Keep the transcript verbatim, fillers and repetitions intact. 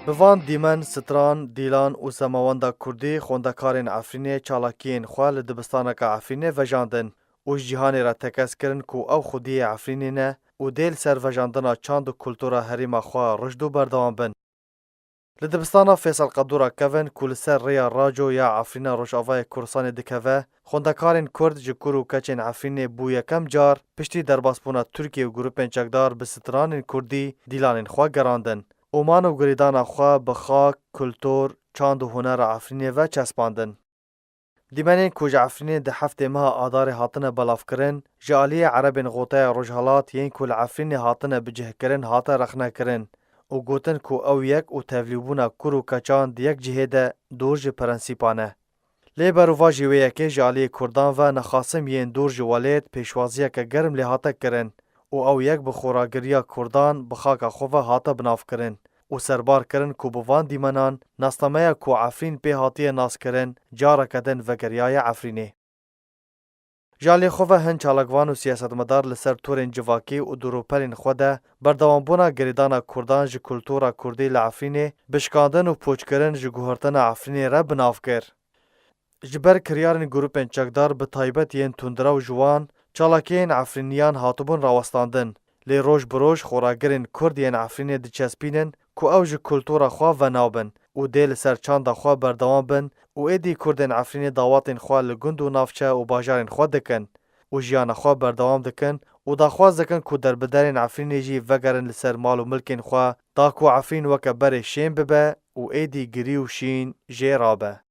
Bi van dîmen, stran, dîlan û semawenda kurdî xwendekarên Efrînê çalakiyên xwe li dibistaneke Efrînê vejandin û ji cîhanê re tekez kirin ku ew xwediyê Efrînê ne û dê li ser vejandina çand û kultura herêma xwe rijd û berdewam bin. Li dibistana Fêsel Qedûra kevin ku li ser rêya Raco ya Efrîna Rojavayê Kurdistanê dikeve, xwendekarên Kurd ji kur û keçên Efrînê bû yekem car piştî derbasbûna Tirkiye û grûpên çekdar bi stranên Kurdî dîlanên xwe gerandin û man û girêdana xwe bi xak, kultur, çand û hunera Efrînê ve çespandin. Dîmenên ku ji Efrînê di heftê meha Adarê hatine belavkirin, ji aliyê Erebên Xoteya Rojhilat yên ku li Efrînê hatine bicihkirin hate rexnekirin û gotin ku ew yek û tevlîbûna kur û keçan di yek cihê de dûr ji prensîpan e. Lê berovajî wê yekê ji aliyê Kurdan ve nexasim yên dûr ji welêt pêşwaziyeke germ lê hate kirin û ew yek bi xoragiriya Kurdan bi xaka xwe ve hate binavkirin û serbar kirin ku bi van dîmenan nasnameya ku Efrîn pê hatiye naskirin careke din vegeriyaye Efrînê. Ji aliyê xwe ve hin çalakvan û siyasetmedar li ser torên civakî û dûrûpelên xwe de berdewambûna girêdana Kurdan ji kultura Kurdî li Efrînê bi şikandin û pûçkirin ji guhertina Efrînê re bi nav kir. Ji ber kiryarên grûpên çekdar, bi taybet yên tundrew ji wan, çalakiyên Efrîniyan hatibûn rawestandin. Lê roj bi roj xoragirên Kurd yên Efrînê diçespînin ku ew ji kultura xwe venabin û dê li ser çanda xwe berdewam bin û êdî Kurdên Efrînê dawetên xwe li gund û navçe û bajarên xwe dikin û jiyana xwe berdewam dikin û daxwaz dikin ku derbiderên Efrînê jî vegerin li ser mal û milkên xwe, da ku Efrîn weke berê şên bibe û êdî girî û şîn jê rabe.